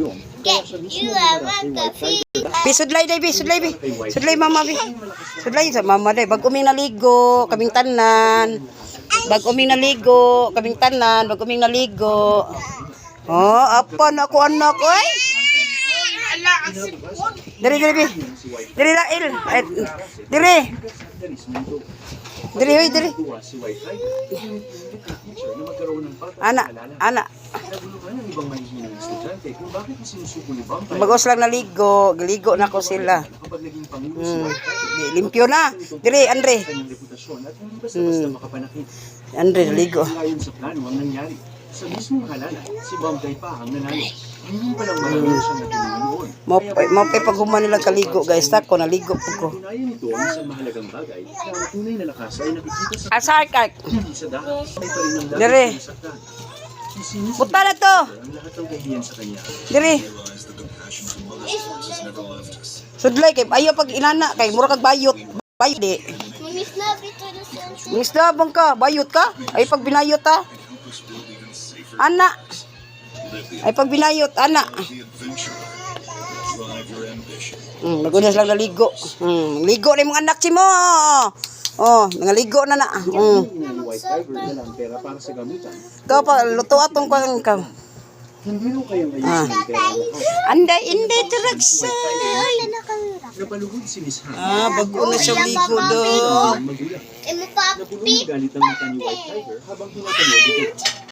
Yung, kaya siya mismo ang humarap kay White Tiger. Bi, sudlay day, bi, sudlay, bi. Sudlay, mama, bi. Sudlay sa mama day. Bago uming naligo, kaming tanan. Bago uming naligo, kaming tanan. Bago uming naligo. Oh, apa na ako anak, oy. Diri, diri, bi. Diri la il. Eh, diri. Darismo. Diri, oy, diri. Tuwa si White Tiger. Iniimbit ng teacher na magkaroon ng bata Ana, alala. ana. Naguluhan ang ibang mahihinang estudyante kung bakit isinusuko ni Vampire Bagos lang naligo, giligo na ko sila. kapag naging pangulo si White Tiger. Di, limpyo na. Diri, Andre. Ang kanyang reputasyon at hindi basta-basta makapanakit. Andre, naligo. Ayon sa plano ang nangyari. Sa mismong halalan, si Bombay pa ang nanalo. Hindi pa lang marami siyang natulungan noon. Mo mo pa paghuman nila kaligo, guys. Tako naligo po ko. Kinayan nito ang isang mahalagang bagay na ang tunay na lakas ay nakikita sa Asar kak. hindi sa dahas. Ay pa rin ang dapat Dire. sinasaktan. Isinisip Buta na to. ang lahat ng kahiyan sa kanya. Diri. Sudlay kay ayo pag inana kay mura kag bayot. Bayot di. Mangisda bang ka? Bayot ka? Ay pag binayot ha. Ana. Ay pag binayot ana. Magunas lang naligo. Ligo na imong anak si mo. Oh, nangaligo na na. Ina ni White Tiger na lang pera para sa gamutan. Ikaw pa luto atong kang ka. Hindi raw kayang ayusin ng pera ang lahat. Anday inday tiraksa. Napaluhod si Miss Han. Ah, bago na siya ligo do. Ang magulang. Napuno ng galit ang mata ni White Tiger habang pinapanood ito.